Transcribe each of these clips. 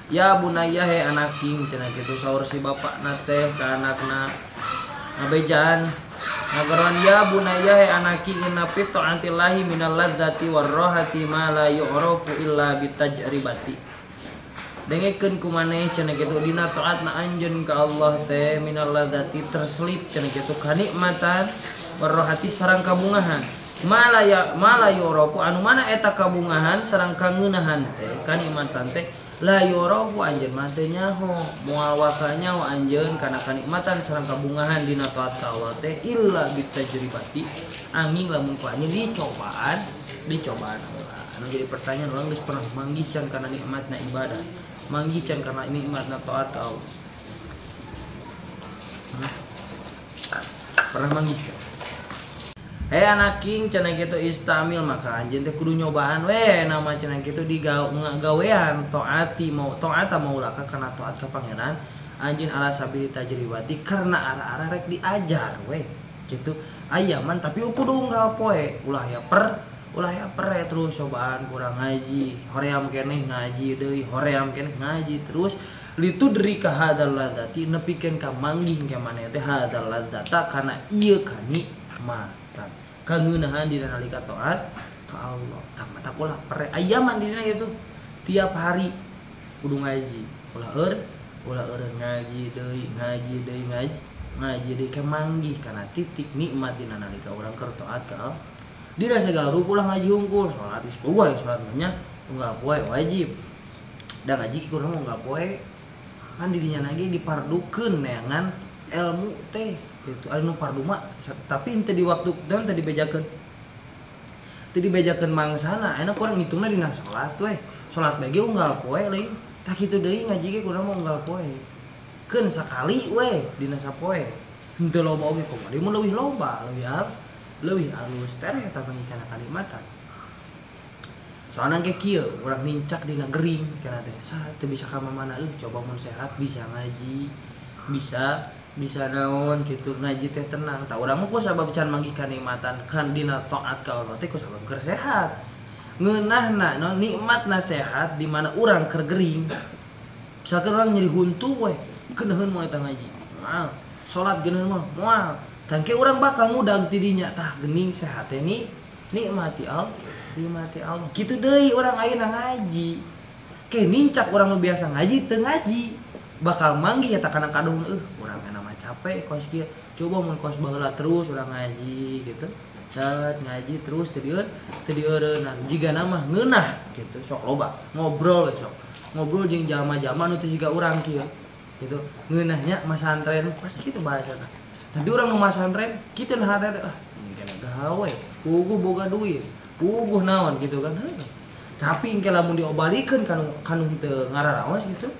Ya bunayya he anaking cenah kitu saur si bapakna teh ka anakna ngabejaan ngageroan ya bunayya he anaking inna fi ta'atillahi minal ladzati warrohati ma la yu'rafu illa bitajribati. Dengekeun ku maneh cenah kitu dina taatna anjeun ka Allah teh minal ladzati terselip cenah kitu kanikmatan warrohati sareng kabungahan. Malaya mala yoroku anu mana eta kabungahan sareng kangeunahan teh kanikmatan teh la yoroku anjeun mah teh nyaho moal wakal nyaho anjeun kana kanikmatan sareng kabungahan dina taat ka Allah teh illa bitajribati angin lamun ku anjeun dicobaan dicobaan Allah. Anu jadi pertanyaan urang geus pernah manggih can kana nikmatna ibadah, manggih can kana nikmatna taat ka Allah. Pernah manggih can? Hei anaking cenah kitu istamil maka anjeun teh kudu nyobaan we nama cenah kitu digawean taati mau taata maulaka kana taat ka pangeran anjeun ala sabili tajribati karena arah-arah rek diajar we kitu ayaman tapi kudu unggal poe ulah ya per terus cobaan kurang ngaji hoream keneh ngaji deui hoream keneh ngaji terus litudrika hadzal ladzati nepikeun ka manggih ka maneh teh hadzal ladzata kana ieu kanikmatan kangeunahan dina nalika taat ka Allah. Tah mata ulah pere ayaman dina kitu tiap hari kudu ngaji ulah eureun ngaji deui ngaji deui ke manggih kana titik nikmat dina nalika urang keur taat ka Allah. Dina segala rupa ulah ngaji hungkul salat geus poe salat mah nya unggal poe wajib da ngaji kurang unggal poe kan didinya lagi dipardukeun neangan ilmu teh itu anu fardu mah tapi henteu di waktu dan teu dibejakeun mangsana enak kurang ngitungna dina salat we salat bae ge unggal poe leuy tah kitu deui ngaji ge kurang mah unggal poe keun sakali we dina sapoe henteu loba oge kumaha mun leuwih loba leuwih alus tereh eta manggih kana kanikmatan soalna ge kieu urang nincak dina gering kana teh saha teu bisa ka mamana euy coba mun sehat bisa ngaji bisa naon gitu ngaji teh tenang tah urang mah ku sabab can manggih kanikmatan kan dina taat ka Allah teh ku sabab keur sehat ngeunahna no nikmatna sehat di mana urang keur gering misalkan urang nyeri huntu we geunaheun moal eta ngaji moal salat geunaheun moal moal tangke urang bakal mudag ti dinya tah geuning sehat teh ni nikmati Allah kitu deui urang ayeuna ngaji ke nincak urang nu biasa ngaji teu ngaji bakal manggih eta kana kadung urang enak mah capek kos kieu coba mun kos baheula terus urang ngaji gitu set ngaji terus teu dieureunnan jigana mah ngeunah gitu sok loba ngobrol sok ngobrol jeung jalma-jalma nu teu siga urang kieu gitu ngeunahnya masantren pasti kitu bahasana tapi urang nu masantren kitu nah teh ah kana gawe puguh boga duit puguh naon gitu kan tapi engke lamun diobalikeun kanu teu ngararaos gitu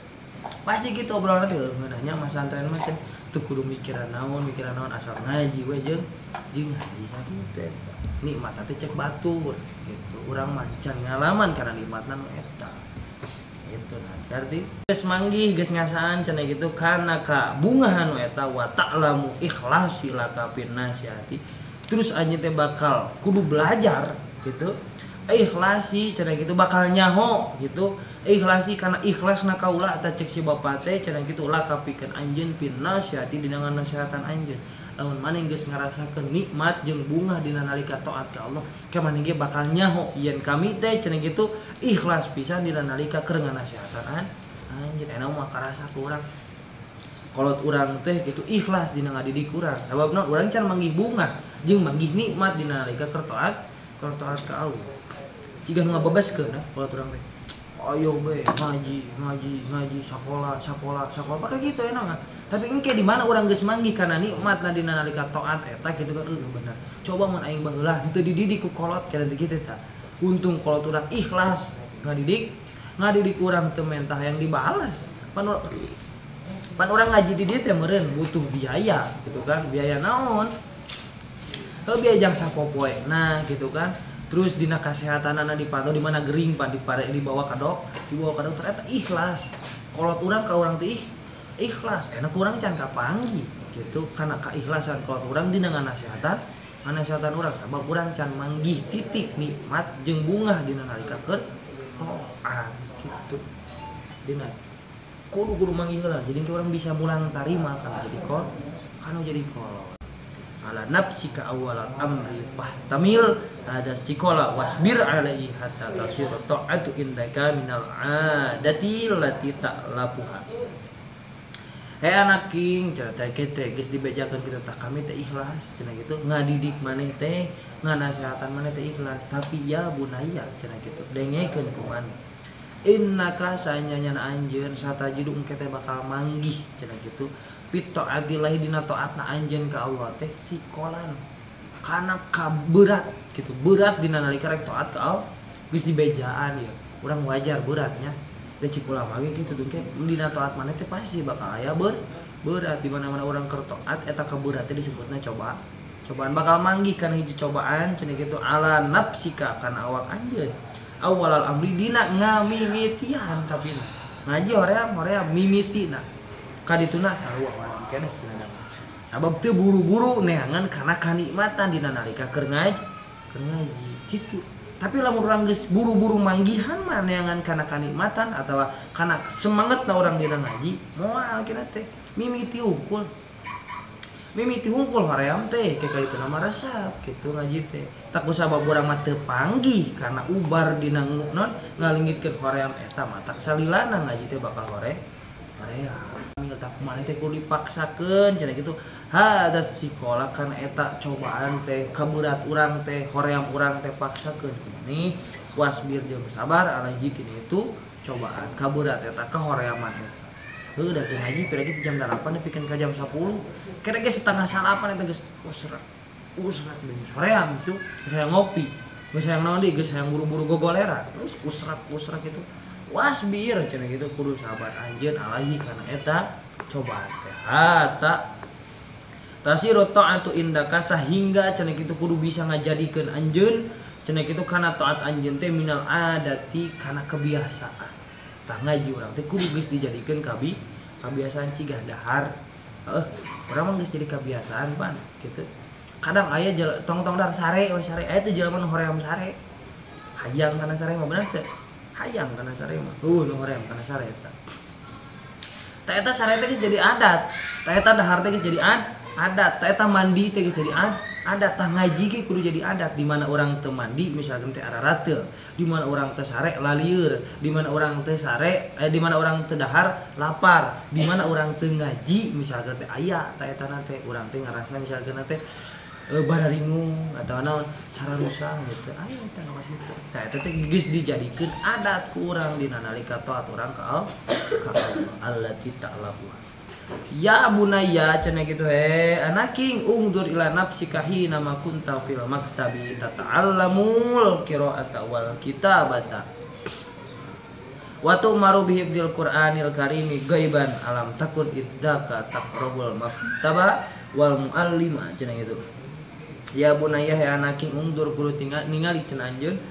pasti gitu obrolan teh ngeunahnya masantren mah teh teu kudu mikiran naon asal ngaji we jeung ngaji sakitu eta nikmat teh cek batur gitu urang mah can ngalaman kana nikmatna nu eta gitu nah berarti geus manggih geus ngasaan cenah gitu kana ka bungahan nu eta wa ta'lamu ikhlasi laka fin nasihati terus anjeun teh bakal kudu belajar gitu ikhlasi cenah gitu bakal nyaho gitu ikhlasi karena ikhlasna kaula eta cek si bapa teh cenah kitu ulah kapikeun anjeun pin nasihati dina ngasihatan anjeun lamun maneh geus ngarasakeun nikmat jeung bungah dina nalika taat ka Allah ke maneh ge bakal nyaho yen kami teh cenah kitu ikhlas pisan dina nalika keur nganasihatan anjeun enak mah karasa ku urang kolot urang teh kitu ikhlas dina ngadidik urang sababna urang can manggih bungah jeung manggih nikmat dina nalika keur taat ka Allah jiga nu ngabebaskeun kolot urang teh ayo be ngaji sekolah pakai gitu enak tapi engke di mana urang geus manggih kana nikmatna dina nalika taat eta kitu kan bener coba mun aing baheula henteu dididik ku kolot kana kitu ta untung kolot urang ikhlas ngadidik urang teu mentah yang dibalas pan urang ngaji di dieu teh meureun butuh biaya gitu kan biaya naon heuh biaya jang sapopoe nah gitu kan terus dina kasehatanana dipantau di mana gering pan dibawa ka dokter eta ikhlas kolot urang ka urang teh ikhlas enak urang can kapanggih gitu kana kaikhlasan kolot urang dina nganasehatan urang sabab urang can manggih titik nikmat jeung bungah dina nalika keur taat gitu dina Kudu manggih heula. Jadi ke urang bisa mulang tarima kana jadi kol, kana jadi kolot. Ala nafsika awwalal amri fahtamil ada sikola wasbir alaihi hatta tasira ta'atu indaka minal adati lati ta'lapuha. Hei anak king, cerita kita geus dibejakeun kitu tah kami teh ikhlas cenah kitu ngadidik maneh teh nganasehatan maneh teh ikhlas tapi ya bunaya cenah kitu dengekeun ku maneh. Innaka sanyanya anjeun satajidu engke teh bakal manggih cenah kitu fit taatillahi dina taatna anjeun ka Allah teh sikolan kana kaberat gitu berat dina nalika rek taat ka Allah geus dibejaan ya urang wajar beratnya da cik ulama ge kitu dengke dina taat maneh teh pasti bakal aya berat di mana-mana urang keur taat eta kaberat teh disebutna cobaan bakal manggih kana hiji cobaan cenah kitu ala nafsika kana awak anjeun awalal amri dina ngamimitian tapi ngaji hoream mimitina kadituna sarua urang keneh cenah sabab teu buru-buru neangan kana kanikmatan dina nalika keur ngaji kitu. Tapi lamun urang geus buru-buru manggihan mah neangan kana kanikmatan atawa kana semangatna urang dina ngaji moal kina teh mimiti hungkul hoream teh ke kadituna mah resep kitu ngaji teh tak kusabab urang mah teu panggih kana ubar dina non ngalinggitkeun hoream eta mah tak salilana ngaji teh bakal hoream tak kumaha teh kudu dipaksakeun cenah kitu hada sikola kana eta cobaan teh kaberat urang teh hoream urang teh paksakeun kumaha wasbir jeung sabar alaihi kini itu cobaan kaberat eta kahoreaman eta heuh da ngaji pira kitu jam 8 nepikeun ka jam 10 kira ge 8:30 eta geus usrak geus hoream itu geus hayang ngopi geus hayang naon deui geus hayang buru-buru gogolera terus usrak gitu wasbir cenah gitu kudu sabar anjeun alaihi kana eta cobaan teh hatta tasiru ta'atu indaka sahingga cenah kitu kudu bisa ngajadikeun anjeun cenah kitu kana taat anjeun teh minal adati kana kebiasaan tah ngaji urang teh kudu geus dijadikeun kabiasaan cigah dahar heuh urang mah geus jadi kabiasaan pan kitu kadang aya tong-tong dahar sare we sare aya teh jelema nu hoream sare hayang kana sare mah bener teh hayang kana sare mah nu hoream kana sare eta tah eta sare teh geus jadi adat tah eta dahar teh geus jadi adat tah eta mandi teh geus jadi adat tah ngaji ge kudu jadi adat di mana urang teu mandi misalkan teh ararateul di mana urang teu sare lalieur di mana urang teu sare di mana urang teu dahar lapar di mana urang teu ngaji misalkan teh aya tah eta na teh urang teh ngarasa misalkan teh bararingung atau naon sararusang gitu aya eta nu kitu tah eta teh geus dijadikeun adat ku urang dina nalika taat urang ka Allah allati ta'lamu ya bunaya cenah kitu he anaking ungdur ila nafsika hina ma kunta fil maktabi tata'allamul qira'ata wal kitabata wa tu'maru bihifdzil qur'anil karimi ghaiban alam takun iddaka taqrabul maktaba wal muallima cenah kitu ya bunaya he anaking ungdur kudu ningali cenah anjeun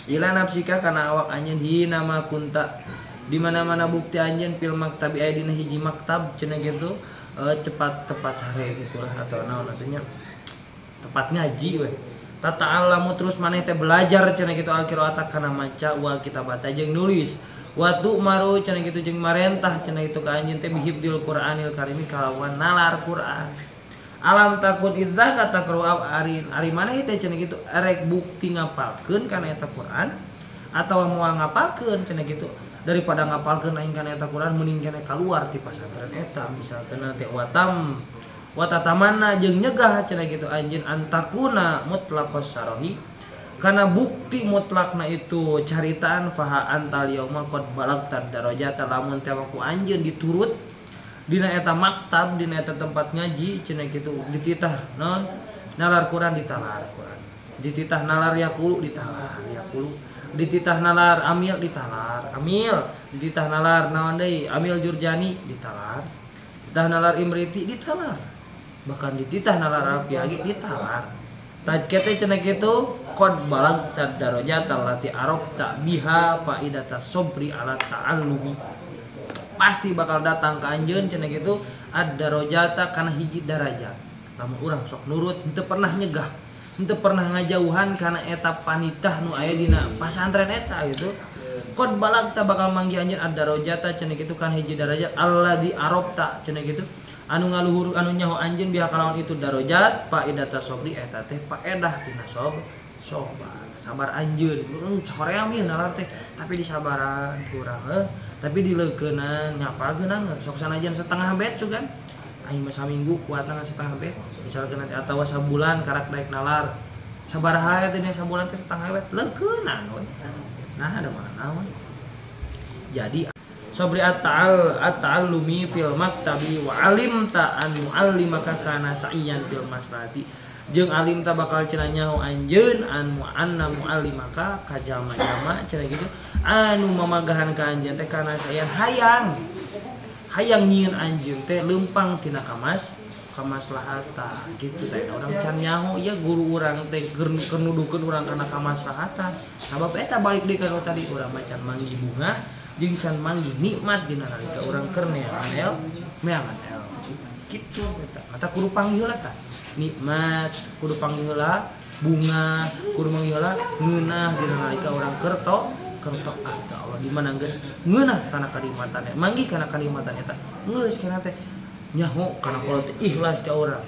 ila nafsika kana awak anjeun hina ma kunta di mana-mana bukti anjeun fil maktabi aya dina hiji maktab cenah gitu cepat tepat sare gitulah atau naon artinya tepat ngaji we tata'allamu terus maneh teh belajar cenah kitu al-qira'ata kana maca wal kitabata jeung nulis wa tu'maru cenah kitu jeung marentah cenah kitu ka anjeun teh bihibdil Qur'anil karimi kalawan nalar Qur'an alam takut idza kata ari maneh teh cenah kitu erek bukti ngapalkeun kana eta Qur'an atawa moal ngapalkeun cenah kitu daripada ngapalkeun aing kana eta Quran mending keneh kaluar ti pasantren eta misalkan teh watam watatamanna jeung nyegah cenah kitu anjeun antakuna mutlaqos sarohi kana bukti mutlakna itu caritaan faha antal yauma qad balagta darajata lamun teh ku anjeun diturut dina eta maktab dina eta tempat ngaji cenah kitu dititah naon nalar Quran ditalar Quran dititah nalar yaqulu ditalar yaqulu dititah nalar amil ditalar amil dititah nalar naon deui amil jurjani ditalar dititah nalar imriti ditalar bahkan dititah nalar alfiah ge ditalar tajkete cenah kitu qad balagta darajata lati arabta biha faidata sabri ala ta'allumi pasti bakal datang ka anjeun cenah kitu ad-darajata kana hiji darajat lamun urang sok nurut henteu pernah nyegah henteu pernah ngajauhan kana eta panitah nu aya dina pasantren eta gitu. Qad balagta bakal manggih anjeun ad-darajata cenah kitu kan hiji darajat alladzi arabta cenah kitu anu ngaluhur anu nyaho anjeun biha kalawan itu darajat faidata sabri eta teh faedah tina sabar. Sabar anjeun urang hoream ieu nalar teh tapi disabaran kurang heuh tapi dileukeunan ngapalkeun sok sanajan setengah bet sugan aing mah saminggu kuatna setengah bet misalkan nanti atawa sabulan karak daek nalar sabaraha teh sabulan teh setengah bet leukeunan we. Nah ada mana naon. Jadi sabri at-ta'allumi fil maktabi wa alimta an muallimaka kana sa'iyan fil maslahati. Jeung alim ta bakal cenah nyaho anjeun an mu'anna muallimaka ka jalma-jalma cenah kitu anu mamagahan ka anjeun teh kana sa'iyan hayang. Hayang nyieun anjeun teh leumpang tina kamaslahatan gitu teh urang can nyaho ieu guru urang teh keur nuduhkeun urang kana kamaslahatan. Sabab eta balik deui ka tadi urang mah can manggih bunga jeung can manggih nikmat dina nalika urang keur neangan el kitu eta mata kudu panggih heula tah nikmat kudu panggih heula bunga kudu manggih heula ngeunah dina nalika urang keur taat ka Allah di mana geus ngeunah kana kanikmatan manggih kana kanikmatan eta geus kana teh nyaho kana kolot ikhlas ka urang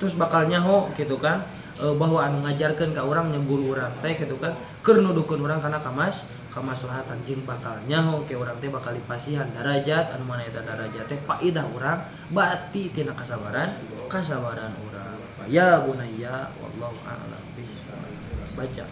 terus bakal nyaho gitu kan bahwa anu ngajarkeun ka urang nya guru urang teh gitu kan keur nuduhkeun urang kana kamaslahatan jeung bakal nyaho ke urang teh bakal dipasihan darajat anu mana eta darajat teh faidah urang bati tina kasabaran urang. Ya bunayya wallahu a'lam bishawab. Baca.